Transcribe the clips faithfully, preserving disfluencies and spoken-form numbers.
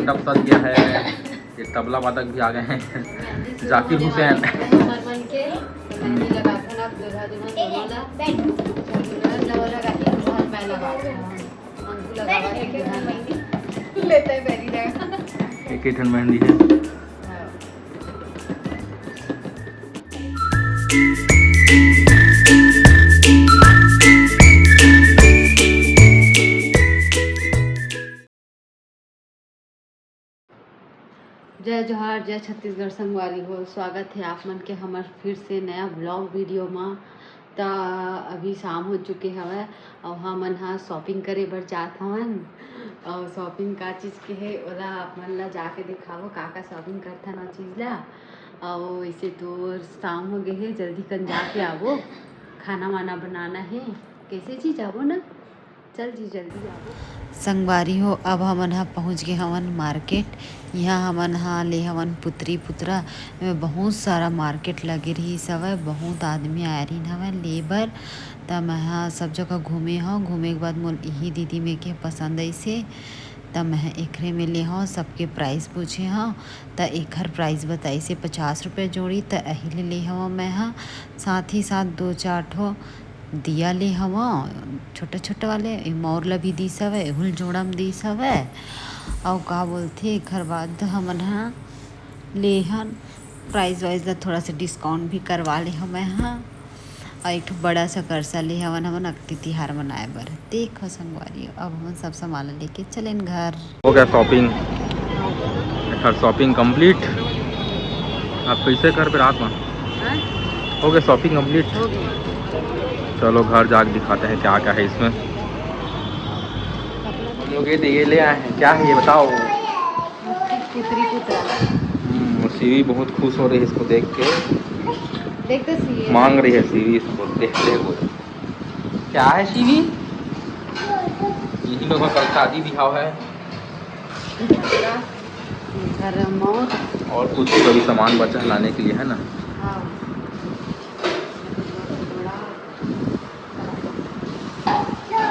मंडप सज गया है, ये तबला वादक भी आ गए हैं। जाकिर हुसैन। हर मन के मेहंदी लगाथन आप दूल्हा दुल्हन दोनों ला। दूल्हा लगा के दूल्हा मैं लगाथन। हमको लगावा है कि दूल्हा मेहंदी लेता है पहली जगह। एक ही ठन मेहंदी है। हाँ। जय जोहार, जय छत्तीसगढ़ संगवारी हो। स्वागत है आप मन के हमर फिर से नया vlog video मा। त अभी शाम हो चुके हवय अउ हमन ह shopping करे बर जात हवन। अउ shopping का चीज के हे, ओला आप मन ला जाके दिखाबो, का का shopping करथन ओ चीज ला। अउ इसे तो शाम हो गए हे, जल्दी कन जाके आबो, खाना वाना बनाना हे। कैसे जी जाबो ना, चल जी जल्दी आबो। संगवारी हो, अब हमन ह पहुँच गे हवन market। इहाँ हमन ह ले हवन पुतरी पुतरा। एमे बहुत सारा market लगे रहिस हवय, बहुत आदमी आए रहिन हवय ले बर। त मैं ह सब जगह घूमे हव, घूमे के बाद मोर इही दीदी में के पसंद आइस हे, त मैं ह एकरे में ले हव। सबके price पूछे हव, त एखर price बताइस हे पचास रुपया जोड़ी, त एही ले ले हव मैं ह। साथ ही साथ दो चार ठो दिया ले हवं, छोटे-छोटे वाले, ए मौर ल भी दीस हवय, एहू ल जोड़ा म दीस हवय। अउ का बोलथे, एखर बाद हमन ह ले हन, price वाइज ल थोड़ा सा discount भी करवा ले हवं मैं ह। अउ एक ठो बड़ा सा करसा ले हवन हमन अक्ति तिहार मनाए बर। देखो संगवारी, अब हमन सब सामान ल लेके चलेन घर। हो गया shopping, एखर shopping complete। आप कैसे घर पे रात में हो गया shopping complete? हो गया। चलो घर जाके दिखाते हैं क्या क्या है इसमें। हम लोग ये, ये ले आए हैं, क्या है ये बताओ? पुतरी पुतरा। हम्म, और सीवी बहुत खुश हो रही है इसको देख के। देख तो सीवी। मांग रही है सीवी इसको देखते हुए। क्या है सीवी? यही लोग का कल शादी बिहाव है। घर मौत। और कुछ तो अभी सामान बचा है लाने के लिए, है ना? हाँ।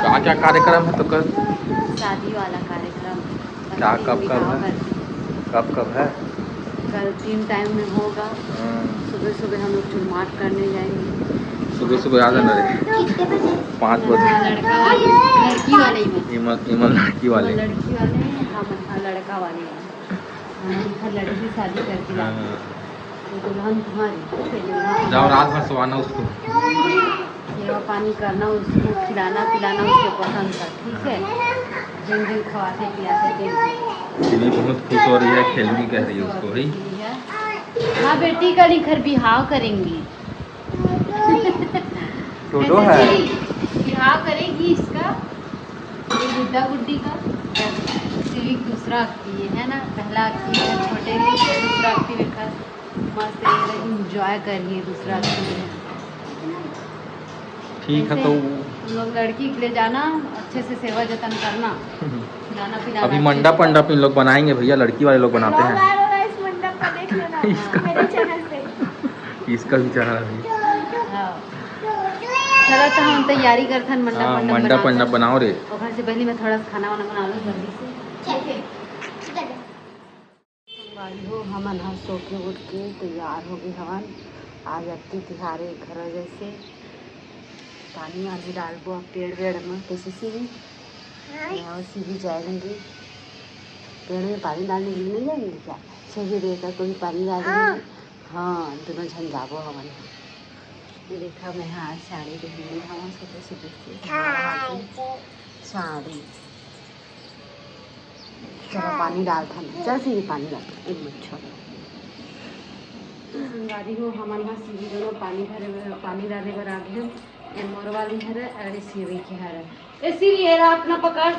का क्या कार्यक्रम है तो कल? शादी वाला कार्यक्रम। क्या, कब, कब है? कब, कब है? कल तीन time में होगा। हाँ। सुबह सुबह हम लोग चुरमाट करने जाएंगे। सुबह सुबह आ जाना रे। पाँच बजे। हाँ, लड़का वाले, लड़की वाले ही में। इमन, इमन लड़की वाले। लड़की वाले हैं, हम, हाँ, लड़का वाले हैं। हाँ, लड़की शादी करके लाते हैं। हाँ। तो दुल्हन तुम्हारी, ठीक है, दुल्हन जाओ, रात भर सुहाना उसको। सेवा पानी करना, उसको खिलाना पिलाना उसके पसंद का, ठीक है? जिन जिन खवाते पिलाते दिन। ये बहुत खुश हो रही है, खेलनी कह रही है उसको, भाई। हाँ बेटी, कल इखर बिहाव करेंगी। टोटो है। बिहाव करेगी इसका, ये गुड्डा गुड्डी का। सिविक दूसरा अक्ति है ना, पहला अक्ति है छोटे, दूसरा अक्ति देखा। मस्त एकदम enjoy करिए दूसरा दिन। ठीक है, ऐसे तो हम लोग लड़की के ले जाना, अच्छे से सेवा जतन करना, खिलाना पिलाना अभी अच्छे मंडप से। पंडप इन लोग बनाएंगे भैया, लड़की वाले लोग बनाते हैं। Vlog आ रहा है इस मंडप का, देख लेना इसका। मेरे channel पे। इसका भी चढ़ा है। हाँ। चलो तो हम तैयारी करथन मंडप हाँ, मंडप मंडप बनाथन। पंडप बनाओ रे। ओकर से पहले मैं थोड़ा सा खाना वाना बना लूँ जल्दी से। ठीक है। संगवारी हो, हमन ह सो के उठ के तैयार हो गे हवन। आज अक्ति तिहार ए, घर जैसे पानी वानी डालबो अब पेड़ वेड़ में। कैसे सीवी? हाँ। यहाँ सीवी जाएंगे। पेड़ में पानी डालने के लिए नहीं जाएंगे क्या? सीवी देकर कोई पानी डालेंगे। हाँ। हाँ, दोनों झन जाबो हमन। ये देखा, मैं आज साड़ी पहने हवं, सुबह सुबह से। हाँ, साड़ी। चलो, पानी डालथन। चल, सीवी, पानी डाल। एक मिनट, छोड़। संगवारी हो, हमन ह सीवी दोनों पानी भरे बर, पानी डाले बर आ गे हन। ए मोर वाली हरे, अरे सीवी के हरे। ए सीवी, ये रहा, अपना पकड़।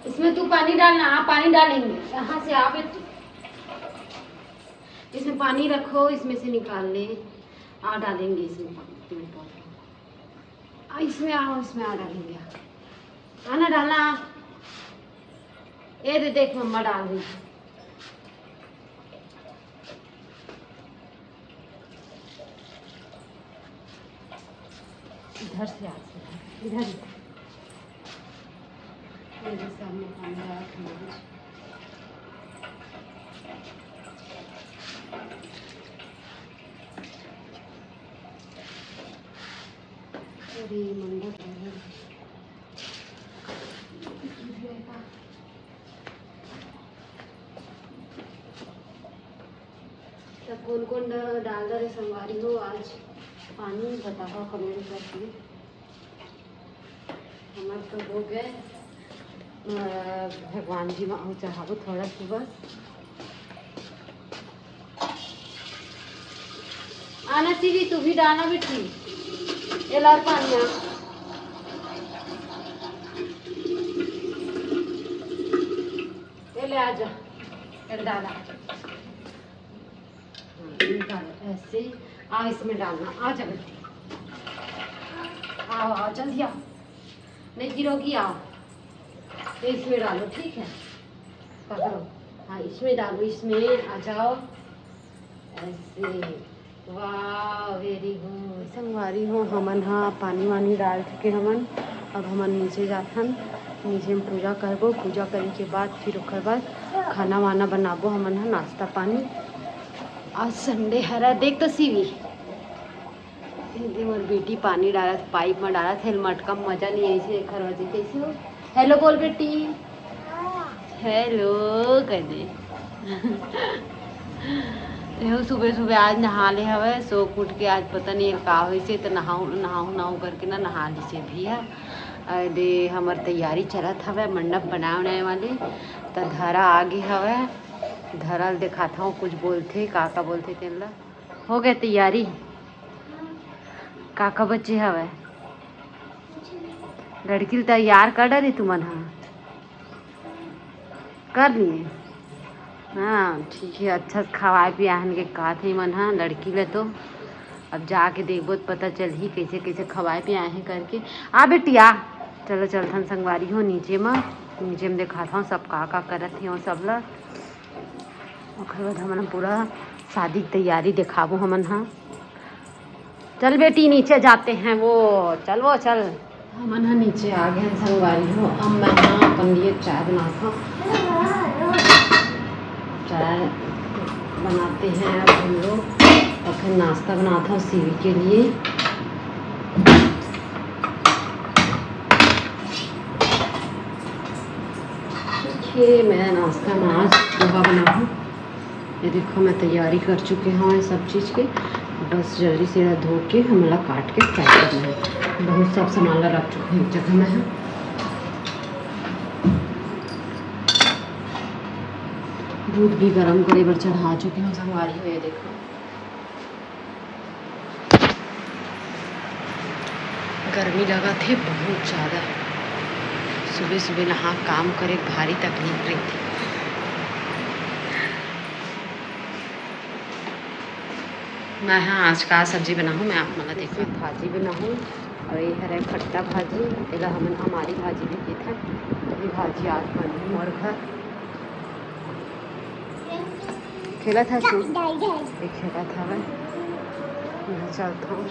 इसमें तू पानी डालना, हाँ, पानी डालेंगे। यहाँ से आ बेटी। इसमें पानी रखो, इसमें से निकाल ले। आ, डालेंगे इसमें पानी, पेड़ पौधे। आ, इसमें आओ, इसमें आ डालेंगे। आना डालना। ये दे, देख, मम्मा डाल रही है। इधर से आ, इधर, इधर। मेरे सामने पानी डाल के अरे मंडप। त कोन कोन डा-, डाल डरे संगवारी हो आज पानी, बतावा comment करके। हमर तो हो गए, अ, भगवान जी मा चढ़ाबो थोड़ा सा बस। आना सीवी, तू भी डालना बेटी, ये ला पानी आ। ये ले, आजा, ये डाला। हाँ, निकाल, ऐसे ही। आ, इसमें डालना, आजा बेटी, आओ, आओ, जल्दी आओ, नहीं गिरोगी, आओ, तो इसमें डालो, ठीक है, पकड़ो, हाँ, इसमें डालो, इसमें आ जाओ, ऐसे। वाह, very good। संगवारी हो, हमन ह पानी वानी डाल चुके हमन। अब हमन नीचे जाथन, नीचे में पूजा करबो। पूजा करे के बाद फिर ओकर बाद खाना वाना बनाबो हमन ह, नाश्ता पानी। आज Sunday हरा, देख तो सीवी, ये मोर बेटी पानी डालत, पाइप में डालत हे, मटका में मजा नहीं आई से, एकर वजह कैसे हो। Hello बोल बेटी। Hello कह दे। एहू सुबह सुबह आज नहा ले हवे, सो उठ के आज पता नहीं का होइसे, त नहाऊ, नहाऊ, नहाऊ करके ना नहा लीसे भी है। अरे हमर तैयारी चलत हवे मंडप बनाए उनाए वाली, त धरा आगे हवे, धरा ल देखात हूँ, कुछ बोलथे, का का बोलथे तेन ला। हो गए तैयारी? का का बचे हवे? लड़की ल तैयार कर डरे तुमन ह? कर लिए? हाँ, ठीक है, अच्छा से खवाए पियाहन के कहत हे मन ह लड़की ल। तो अब जाके देखबो त पता चलही कैसे कैसे खवाए पियाए हे करके। आ बेटी आ, चलो चलथन संगवारी हो नीचे म, नीचे म देखात हूँ सब का का करत हे वो सब ल। ओकर बाद हमन पूरा शादी के तैयारी देखाबो हमन ह। चल बेटी, नीचे जाते हैं, वो चल, वो चल। हमन ह नीचे आ गए हैं संगवारी हो। अब मैं ह अपन लिए चाय बनात हूँ। चाय बनाते हैं अब हम लोग, और फिर नाश्ता बनाता हूँ सीवी के लिए। ये मैं नाश्ता में आज पोहा बनाऊँ। ये देखो, मैं तैयारी कर चुके हूँ ये सब चीज़ के। बस जल्दी से एला धो के हमला काट के फ्राई करना है। बहुत सब सामान ला रख चुके हैं एक जगह में है। दूध भी गरम करे बर चढ़ा चुके हूँ संगवारी हो। ये देखो, गर्मी लगत हे बहुत ज़्यादा। सुबह सुबह नहा काम करे भारी तकलीफ रहिथे। मैं ह आज का सब्जी बनाहूँ, मैं आप मन ला देखा। भाजी बनाहूँ, और ये हरे खट्टा भाजी, एला हमन अमारी भाजी भी कहिथन। ये भाजी आज बनही मोर घर। खेलत हस तू? ये खेलत हवे। मैं चलत हूँ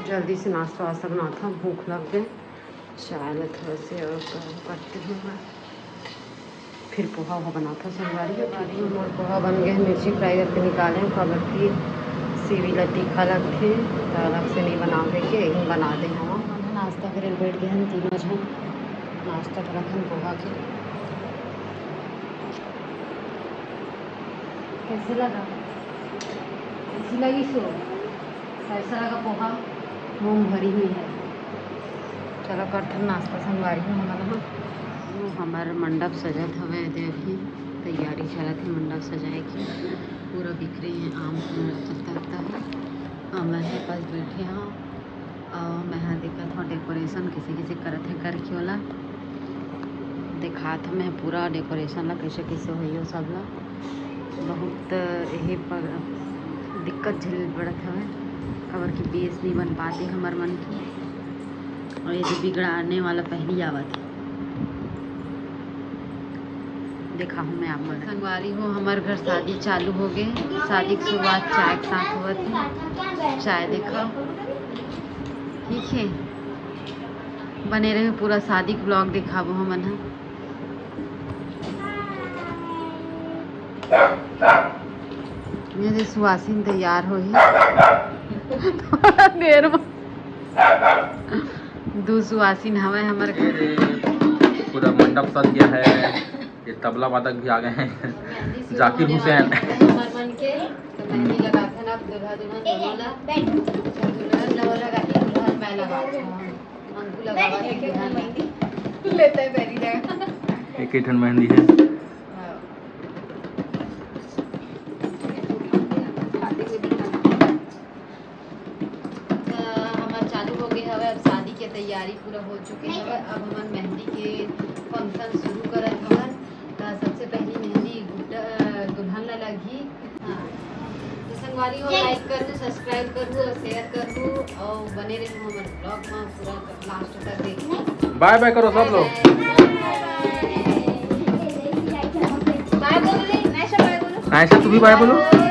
जल्दी से नाश्ता वास्ता बनात हूँ, भूख लग गए। चाय ला थोड़ा से और गर्म करती हूँ मैं, फिर पोहा वोहा बनात हूँ संगवारी। मोर पोहा बन गए, मिर्ची फ्राई करके निकाले हूँ, काबर कि सीवी ला तीखा लगथे, तो अलग से नहीं बनावे के, यही बना दे हूँ। नाश्ता करे बैठ गए हम तीनों झन, नाश्ता करत हन पोहा के। कैसे लगा? कैसी लगी सो? कैसा लगा पोहा? मुँह भरी हुई है। चलो करथन नाश्ता संगवारी हो हमन ह। हमर मंडप सजत हवे, दे अभी तैयारी चलत हे मंडप सजाए के। पूरा बिखरे हे आम, पत्ता उत्ता हे। आम हे पास बैठे हव। अउ मैं ह देखत हव decoration कइसे कइसे करत हे करके ओला देखात हव मैं पूरा decoration ला कइसे कइसे होही ओ सब ला। बहुत एहे पर दिक्कत झेले पड़त हवय, काबर कि base नइ बन पाते हमर मन के। अउ ये जो बिगड़ाने वाला पहिली आवत हे। देखाहूँ मैं आप मन। संगवारी हो, हमर घर शादी चालू हो गए। शादी के शुरुआत चाय के साथ होवत हे। चाय देखा, ठीक है। बने रहे, पूरा शादी के vlog दिखाबो हमन ह। ये दे सुवासिन तैयार होही। देर में दू सुवासिन हवय हमर घर। पूरा मंडप सज गया है। ये तबला वादक भी आ गए हैं। जाकिर हुसैन। हमर मन के तो मेहंदी लगाथन अब दूल्हा दुल्हन दोनों ला। दुल्हन ला वो लगाही, दुल्हन मैं लगाथन। अंकु लगावा है कि दुल्हन ला। लेता है पहली जगह। एक ही ठन मेहंदी है। हाँ। त हमर चालू हो गए हवे, अब शादी के तैयारी पूरा हो चुके हवे। अब हमन मेहंदी के function शुरू करत हवन। त सबसे पहली मेहंदी गुड्डा, दुल्हन ला लगही। हाँ। तो संगवारी हो, like करू, subscribe करू और share करू और बने रहू हमर vlog में, पूरा last तक देखू। Bye bye करो सब लोग। Bye बोलो रे, नायशा bye बोलो। नायशा, तू भी bye बोलो।